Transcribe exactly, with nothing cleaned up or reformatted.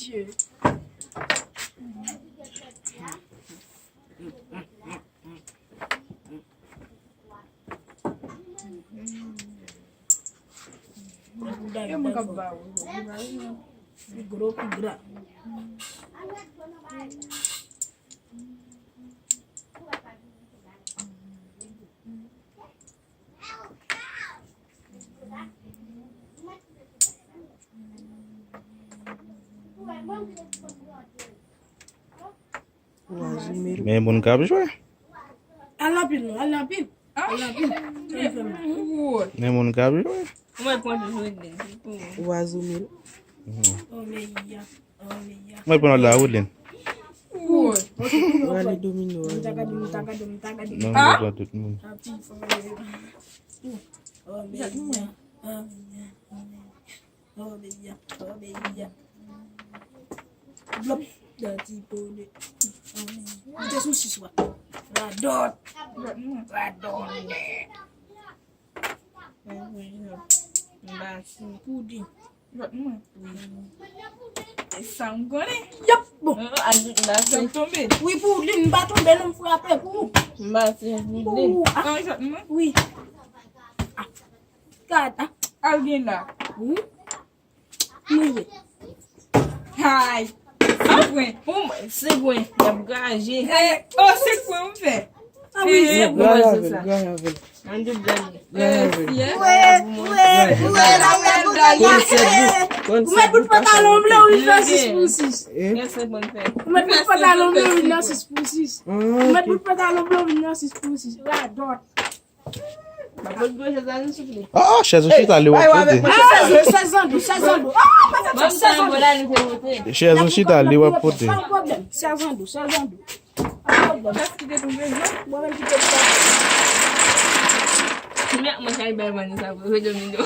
E mwen k ap ba ou. Pi gwo, pi gra. Men moun k ap jwe. Al anpil, non, al anpil. Al anpil. Men moun k ap jwe. Mwen pran toujou ide. Wazo mil. Oh, men ya. Mwen pran la, Woodlin. Rale domino, rale domino. Non, mwen pran tout moun. Blop. Dati pone. Mete sou sis wa. Radòt. Radòt. Poudin. Jòt mwen. Wi. E sa m konnen. Yap, bon. Ajoute la, fè tonbe. Wi, poudin, m pa tonbe, non, m frape pou. M pa se poudin. Pou, ah. An, jòt mwen. Wi. Ah. Gad, ah. Al gen la. Wi. Mwen ye. Hay. San pwen. Pou mwen, se pwen. Y ap gaje. Hey, oh, se pwen m fè. Ah wi, se pwen. Gade avè l, gade avè l. Ann di blag. Gade avè l. Ou met bout pantalon ble, ou vin nan sis pou sis. Ou met bout pantalon ble, ou vin nan sis pou sis. Ou met bout pantalon ble, ou vin nan sis pou sis. Radòt. Ah, ah, chèz ou chita li w ap pote. Chèz an dou, chèz an dou. Ah, pa fè sa, chèz an dou. Chèz ou chita li w ap pote. Pa pwoblèm, chèz an dou, chèz an dou. Pa pwoblèm. Mwen kay bay mwen sa pou domino.